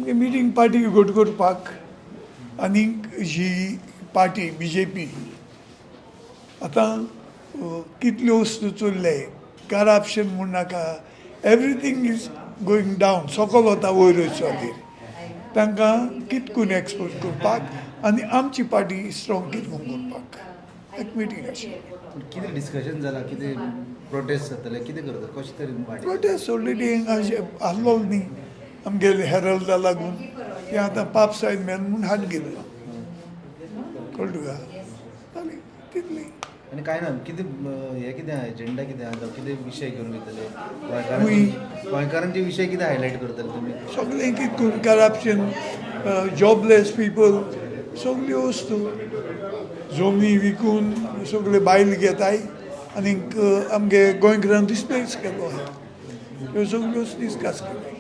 आमगे meeting party घट करपाक आनीक जी पार्टी बीजेपी आतां कितल्यो वस्तू चल्ले करप्शन म्हूण नाका, एवरीथींग is going down, सकयल वता वयर वचपा खातीर तांकां कितकून एक्सपोज करपाक आनी आमची पार्टी स्ट्रॉंग कितकून करपाक एक मिटींग आशिल्ली. कितें डिस्कशन जाला, कितें प्रोटेस्ट जातले, कितें करतले, कशें तरेन party? प्रोटेस्ट ऑलरेडी आसलो न्ही आमगेले हेरल्डा लागून तें आतां पाप सायब मेल म्हूण हात गेल्लो, कळ्ळें तुका? जालें तितलें. आनी कांय ना, कितें हें कितें एजेंडा कितें आसा, कितें विशय घेवन वयतले गोंयकारांचे विशय कितें हायलायट करतले तुमी? सगळें कितें करून करप्शन, जॉबलेस पिपल, सगल्यो वस्तू जमनी विकून सगळे बायल घेताय आनीक आमगे गोंयकारांक डिस्प्लेस केलो आहा, ह्यो सगल्यो डिस्कस केल्यो.